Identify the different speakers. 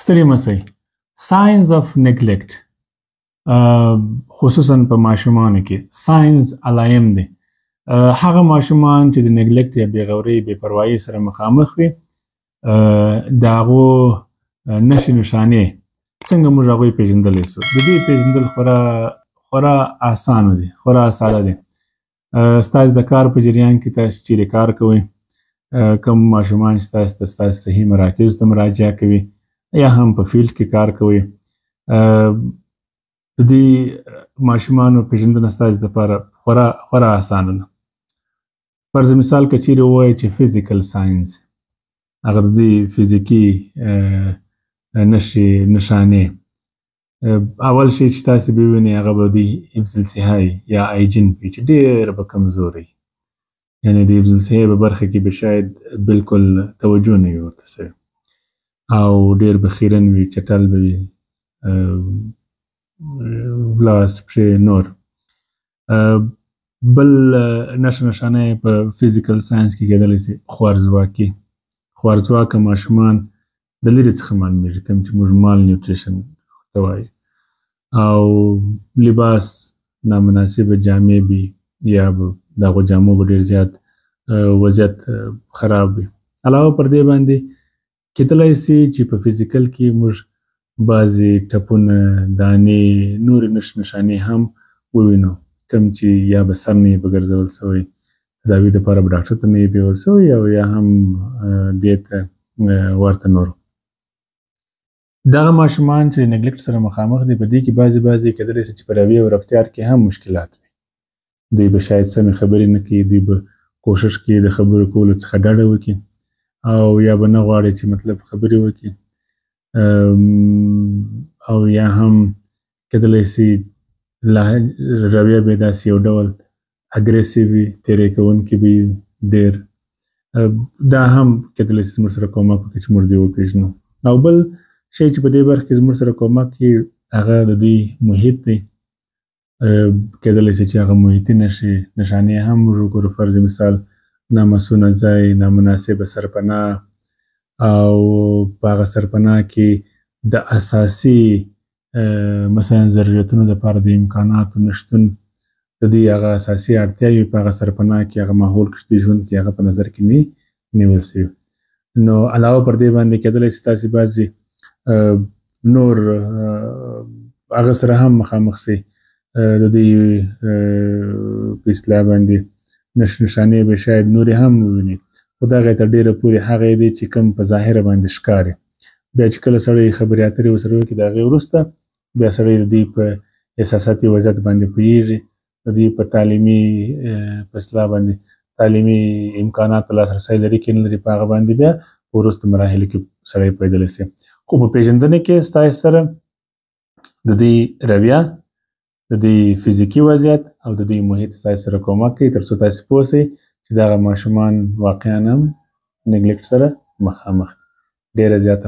Speaker 1: ستړي مه سئ. Signs of neglect، خصوصا په ماشومانو کې signs، علایم دي. هغه ماشومان چې د neglect یا بېغورۍ، بې پروایۍ سره مخامخ وي، د هغو نښې نښانې څنګه موږ هغوی پېژندلی سو؟ د دې پېژندل خورا خورا اسانه دي، خورا ساده دي. ستاسو د کار په جریان کې، تاسو چیرې کار کوئ، کوم ماشومان چې تاسو ته ستاسو صحي مراکز ته مراجعه کوي یا هم په field کې کار کوئ، د دې ماشومانو پېژندنه ستاسو دپاره خورا خورا اسانه ده. فرض مثال که چیرې ووایو چې physical signs، هغه د دوی فزیکي نښې نښانې، اول شی چې تاسې به ووینئ هغه به دوی حفظ الصحه یا hygiene وي چې ډېر به کمزوری، یعنې د حفظ الصحې په برخه کې به شاید بالکل توجه نه وي ورته سوې او ډېر به خیرن وي، چټل به وي لاس، پښې، نور. بل نښه نښانه یې په physical signs کې کېدلی سي خوارځواکي. خوارځواکه ماشومان د لرې څخه معلومیږي، کوم چې موږ malnutrition ته وایو، او لباس، نامناسبه جامې وي یا به د هغو جامو به ډېر زیات وضعیت خراب وي. علاوه پر دې باندې کېدلی سي چې په physical کې موږ بعضې ټپونه، دانې، نورې نښې نښانې هم ووینو، کوم چې یا به سر نه په ګرځول سوی، تداوي دپاره به ډاکټر ته نه وي بیول سوی، او یا هم دې ته ورته نور. دغه ماشومان چې neglect سره مخامخ دي، په دې کې بعضې بعضې کېدلی سي چې په رویه او رفتار کې هم مشکلات وي. دوی به شاید سمې خبرې نه کوي، دوی به کوشش کوي د خبرو کولو څخه ډډه وکړي او یا به نه غواړي چې مطلب خبرې وکړي، او یا هم کېدلی سي رویه به یې داسې یو ډول aggressive وي، تېری کوونکي به وي ډېر. دا هم کېدلی سي زموږ سره کومک وکړي چې موږ دوی وپېژنو. او بل شی چې په دې برخه کې زموږ سره کومک کوي هغه د دوی محیط دی. کېدلی سي چې هغه محیطي نښې نښانې هم موږ وګورو، فرض مثال نامصونه ځای، نامناسبه سرپناه، او په هغه سرپناه کې د اساسي مثلا ضرورتونو دپاره د امکاناتو نشتون، د دوی هغه اساسي اړتیاوې په هغه سرپناه کې، هغه ماحول کې چې دوی ژوند کوي، هغه په نظر کې نه نیول سوي. نو علاوه پر دې باندې کېدلی سي تاسې بعضې نور هغه سره هم مخامخ سئ، د دوی په اصطلاح باندې نښې نښانې به شاید نورې هم ووینئ، خو دغه تر ډېره پورې هغه دی چې کوم په ظاهره باندې ښکاري. بیا چې کله سړی خبرې اترې ورسره وکړي، د هغې وروسته بیا سړی د دوی په احساساتي وضعیت باندې پوهېږي، د دوی په تعلیمي په اصطلاح باندې تعلیمي امکانات ته لاسرسی لري که نه لري، په هغه باندې بیا په وروسته مراحلو کې سړی پوهېدلی سي. خو په پېژندنه کې ستاسې سره د دوی رویه، د دوی فزیکي وضعیت او د دوی محیط ستاسې سره کومک کوي تر څو تاسې پوه سئ چې دغه ماشومان واقعا هم neglect سره مخامخ دي. ډېره زیاته